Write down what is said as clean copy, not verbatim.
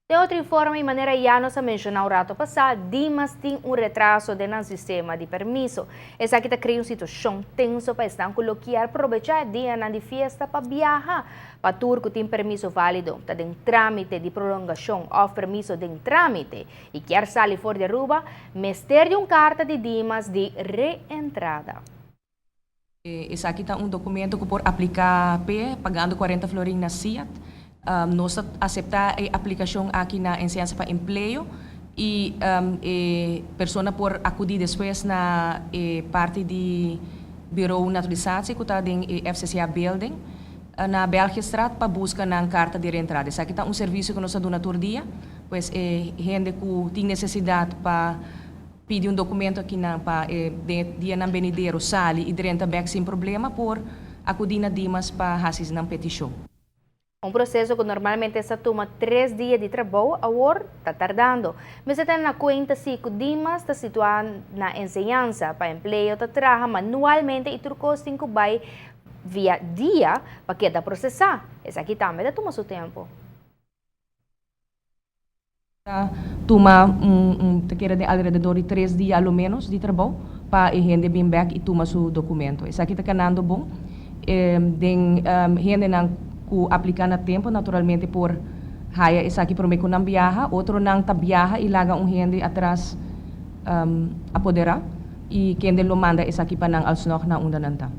Den otro informe, y manera ya nos a menciona un rato pasa, Dimas tin un retraso den e sistema di permiso. Esaki ta crea un situacion tenso pa esnan cu kier aprovecha dia di fiesta pa viaha. Pa tur cu tin permiso valido, ta den tramite di prolongacion of permiso den tramite y kier sali for di Aruba, mester di un carta di Dimas di reentrada. Esaki ta un documento cu por aplica p'e, pagando 40 florin na SIAD. Nos ta acepta e aplicacion aki na Enseñansa pa Empleo y e persona por acudi despues na e parti di Bureau Naturalisatie, cu ta den FCCA Building, na Belgiëstraat, pa busca nan carta di reentrada. Esaki ta un servicio cu nos ta duna tur dia, pues e hende cu tin necesidad pa pidi un documento aki na pa dia nan venidero sali y drenta bek sin problema por acudi na Dimas pa haci nan peticion. Un proceso cu normalmente ta tuma 3 dia di trabou, awor ta tardando. Mas tene na cuenta si cu Dimas ta situa na Enseñansa pa Empleo, ta traha manualmente y tur cos tin cu bay via dia pa keda procesa. Esaki tambe ta tuma su tempo. Tuma un te kere di alrededor di 3 dia al menos di trabou pa e hende bin back y tuma su documento. Esaki ta canando bon. Den hende nan cu aplica na tempo naturalmente por haya esaki prome cu nan viaha, otro nan ta viaha y laga un hende atras apodera y kende lo manda esaki pa nan alsnog na unda nan ta.